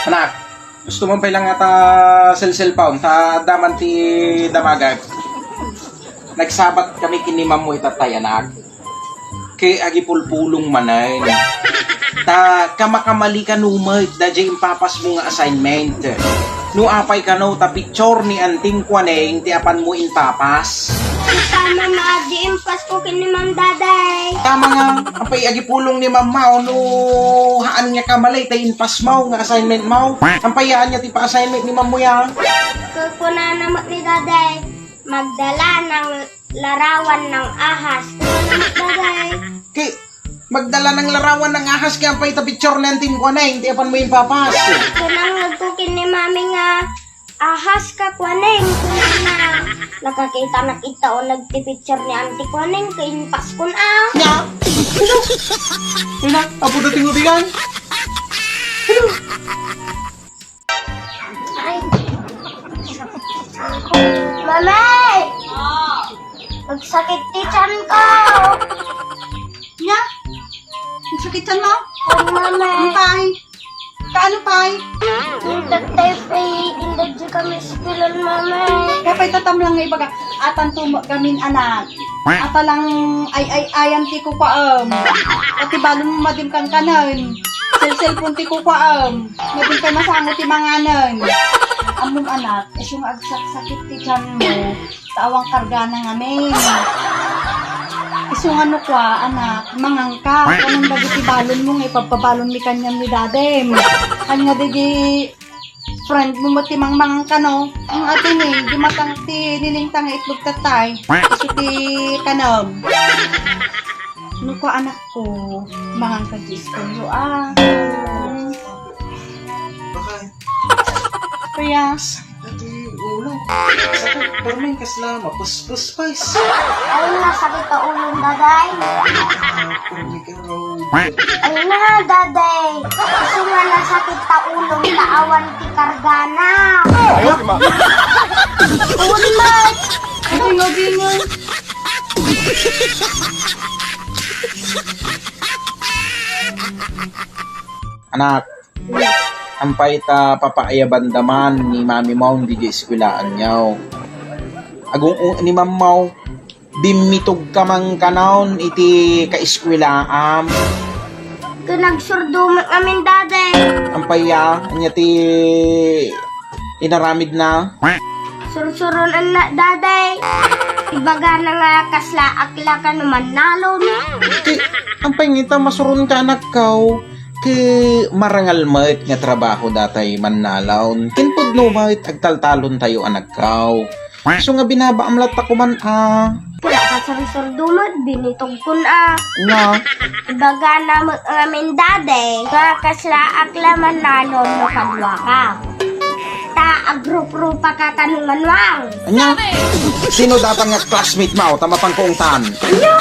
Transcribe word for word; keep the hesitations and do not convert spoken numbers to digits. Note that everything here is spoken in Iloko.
Anak, gusto mo pay lang ata cellphone, ta adda man ti damagak. Nagsabat kami ken ni Ma'am mo itatay, anak. Ket agipulpulong manen. Ta kamakamali kano met daydiay impapasmo nga assignment. No apay kano ta picture ni Anting Kuaneng ti apanmo impapas. Tama nga, di impasko ken ni Ma'am Daday. Tama nga, apay agipulong ni Ma'am mo no haan nga kamali tay impasmo nga assignment mo. Apay haan nga ti pa-assignment ni Ma'am mo ya. Kukunana met ni Daday, magdala ng larawan ng ahas. Kukunana met Daday. Ki, magdala ng larawan ng ahas kaya apay ta picture ni Anting Kuaneng ti apanmo impapas. Kunana nga ken ni Mami nga, "Ahas ka, Kuaneng," kunana. Nakakita, nakita o nagtipicture ni Auntie Kuaneng, ket impaskon a. Nya? Ina, apo dating ubigan. Ay. Mami! Nagsakit ti tiyan ko. Nya? Nagsakit tiyan mo? Oo, Mami. Ang pay. Kaano pay? Intak tayo pay, indak di kami sa pilan, Mami. Kaya pay tatam lang nga ibaga, atan tumo gamin anak. Ata lang ay ay ayan ti kukuaem. Pati balon mo madim kangkanen. Cellphone ti kukuaem. Madim kay masango ti manganen. Ammom anak, isu nga agsaksakit ti tiyan mo. Ta awan kargana ngamin. Isu nga no kua, anak, mangangka. Kanang dagiti balon mo nga ipagpabalon mi kaniam ni dadem. Ania dagiti friend mo met ti mangmangangka, no? Ang ati ni, di matang ti niningta nga itlog tatay. Isu ti kanam. No kua, anak ko, mangangka ti istoryo, ah. Baka Kuya. Ati ulo. Sakit, parang kasla, mapus-, Puspos. Ay, nasakit ang ulo ni Daday. Ay na, Daday. Isu nga nasakit ta ulo, ta awan ti kargana. Awan, Mike. Ay, ngabingan. Anak, ampay ta papaayabanda man ni mami mo diay eskwelaanyo. Agung-, ni mamaw, bimmitog ka man kanon iti kaeskwelaan. Ket nagsurdo met ngamin, Daday. Ampay ya, ania ti inaramidna? Sursuron, anna, Daday. Ibagana nga kasla akla kano mannalon. Ti, ampay ngita masuron ka, anakko. Ket marangal met nga trabaho datay mannalon. Ken pudno met agtaltalon tayo, anakko. Isu nga binabaam latta koman a. Kaya ka sursurdo met, binitogkon a. Nga. Ibagana met ngamin, Daday, nga kasla akla mannalon no kaduaka. Ta agruprupa ka kano Manuang. Ania? Sino data nga classmate mo ta mapangkuongtan? Ania?